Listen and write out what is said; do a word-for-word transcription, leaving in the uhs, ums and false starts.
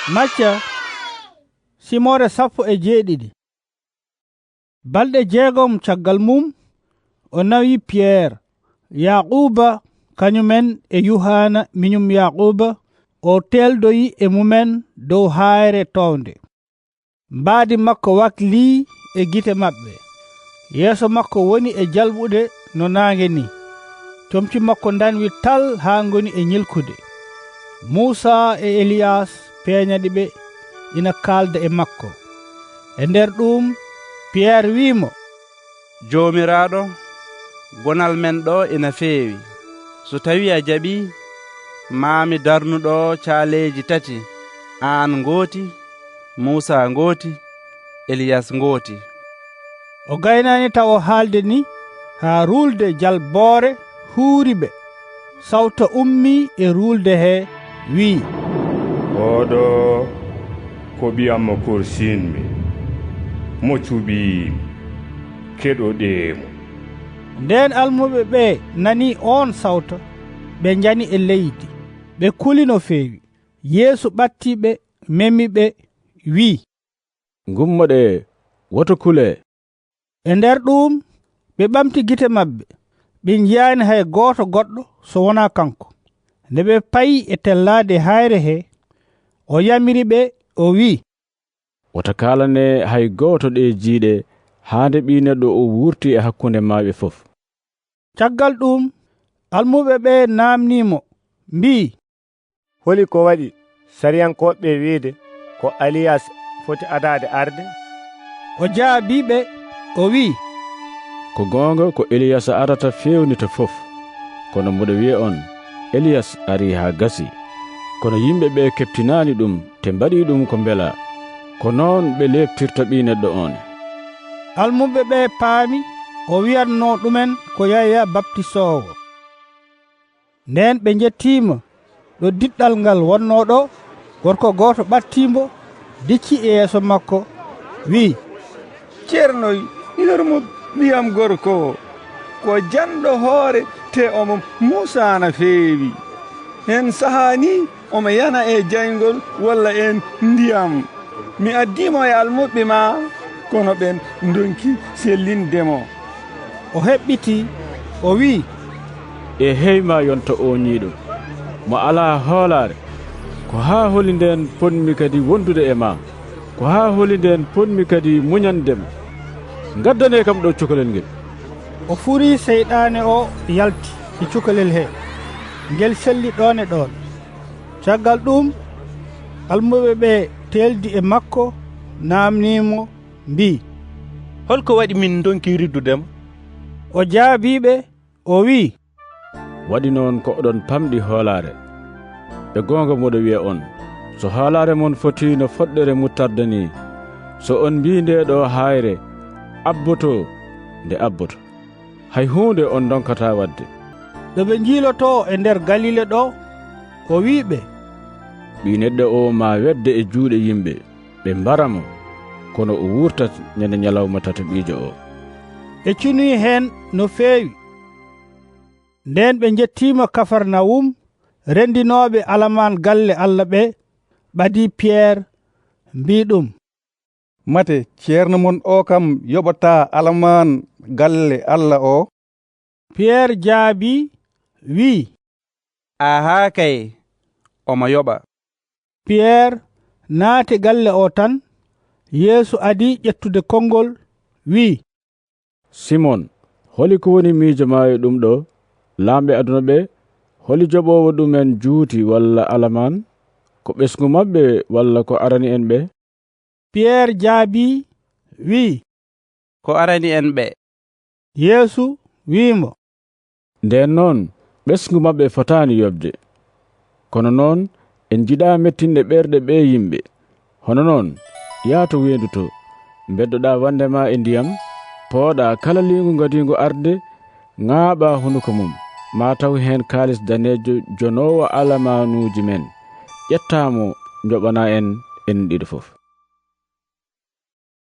Macca, simoore sappo e jeeɗiɗi. Balɗe jeegom caggal mum, o nawi Piyer, Yaquuba, kañumen e Yuhaana miñum Yaquuba, o teeldoyi e mumen dow haayre townde. Mbaadi makko waklii e gite maɓɓe. Yeeso makko woni e jalɓude no naange ni. Comci makko ndanwi tal haa ngoni e ñilkude. Muusa e Eliyas peeñaɗi ɓe, ina kaalda e makko. E nder ɗuum, Piyer wi'i mo, "Joomiraaɗo, gonal men ɗo ina feewi. So tawii a jaɓii, maa mi darnu ɗo caaleeji tati, aan ngooti, Muusa ngooti, Eliyas ngooti." O gaynaani tawo haalde ni, haa ruulde jalboore huuri ɓe. Sawto ummii e ruulde he, wi'i, "Oɗo ko ɓiyam mo korsinmi, mo cuɓiimi. Keɗoɗee mo." Ndeen almuɓe ɓe nani oon sawto, ɓe njani e leydi, ɓe kuli no feewi. Yeesu ɓatti ɓe, memi ɓe, wi'i, "Ngummoɗee, woto kulee." E nder ɗuum, ɓe ɓamti gite maɓɓe, ɓe njiyaani hay gooto goɗɗo so wonaa kanko. Nde ɓe payi e tellaade haayre he, o yamiri ɓe, o wi'i, "Wota kaalanee hay gooto ɗee jiiɗe haa nde Ɓii Neɗɗo o wuurti e hakkunde maayɓe fof." Caggal ɗuum, almuɓe ɓe naamnii mo, mbi'i, "Holi ko waɗi sariyankooɓe ɓe wiide ko Eliyas foti adaade arde?" O jaabii ɓe, o wi'i, "Ko goonga ko Eliyas arata feewnita fof. Kono mboɗo wi'a on, Eliyas arii haa gasii. Kono yimɓe ɓe keɓtinaani ɗum, te mbaɗii ɗum ko mbelaa. Ko noon ɓe leeptirta Ɓii Neɗɗo oon." Almuɓe ɓe paami o wi'atnoo ɗumen ko Yahya Baptisoowo. Ndeen ɓe njettii mo. Ɗo diɗɗal ngal wonnoo ɗo, gorko gooto ɓattii mbo, dicci e yeeso makko, wi'i, "Ceerno, yurmo ɓiyam gorko o. Ko janɗo hoore, te omo muusaana feewi. Heen sahaa ni omo yana e jayngol walla e ndiyam. Mi addii mo e almuɓɓe ma, kono ɓeen ndonki sellinde mo." O heɓɓitii, o wi'i, "E hey ma yonta o ñiiɗo, mo alaa hoolaare! Ko haa holi ndeen potmi kadi wondude e ma? Ko haa holi ndeen potmi kadi muñande ma? Ngaddanee kam ɗo cukalel ngel." O furii seyɗaane o yalti e cukalel he, ngel selli ɗoon e ɗoon. Caggal ɗuum, almuɓe ɓe teeldi e makko, naamnii mo, mbi'i, "Hol ko waɗi min ndonki riddude ma?" O jaabii ɓe, o wi'i, "Waɗi noon ko oɗon pamɗi hoolaare. E goonga mboɗo wi'a on, so hoolaare mon fotii no foɗɗere muttarda ni, so on mbii ndee ɗo haayre, 'Abboto,' nde abboto. Hay huunde on ndonkataa waɗde." Ɗo ɓe njiilotoo e nder Galile ɗo, o wi'i ɓe, "Ɓii Neɗɗo o maa wedde e juuɗe yimɓe, ɓe mbara mo, kono o wuurtat ñande ñalawma tataɓiijo o." Ɓe cunii heen no feewi. Ndeen ɓe njettii mo Kafarnawum, renndinooɓe alamaan galle Alla ɓe ɓadii Piyer, mbii ɗum, "Mate ceerno mon o kam yoɓataa alamaan galle Alla o?" Piyer jaabii, wi'i, "Ahaa kay, omo yoɓa." Piyer naati galle o tan, Yeesu adii ƴettude konngol, wi'i, "Simon, holi ko woni miijo maa e ɗum ɗo? Laamɓe aduna ɓe, holi joɓoowo ɗumen juuti walla alamaan? Ko ɓesngu maɓɓe walla ko arani en ɓe?" Piyer jaabii, wi'i, "Ko arani en ɓe." Yeesu wi'i mo, "Ndeen noon, ɓesngu maɓɓe fotaani yoɓde. Kono noon, en njiɗaa mettinde ɓerɗe ɓee yimɓe. Hono noon, yaa to weendu to, mbeddoɗaa wannde ma e ndiyam, pooɗaa kala liingu ngadiingu arde, ŋaaɓaa hunuko mum, maa taw heen kaalis daneejo jonoowo alamaanuuji men. Ƴettaa mo, njoɓanaa en, en ɗiɗo fof."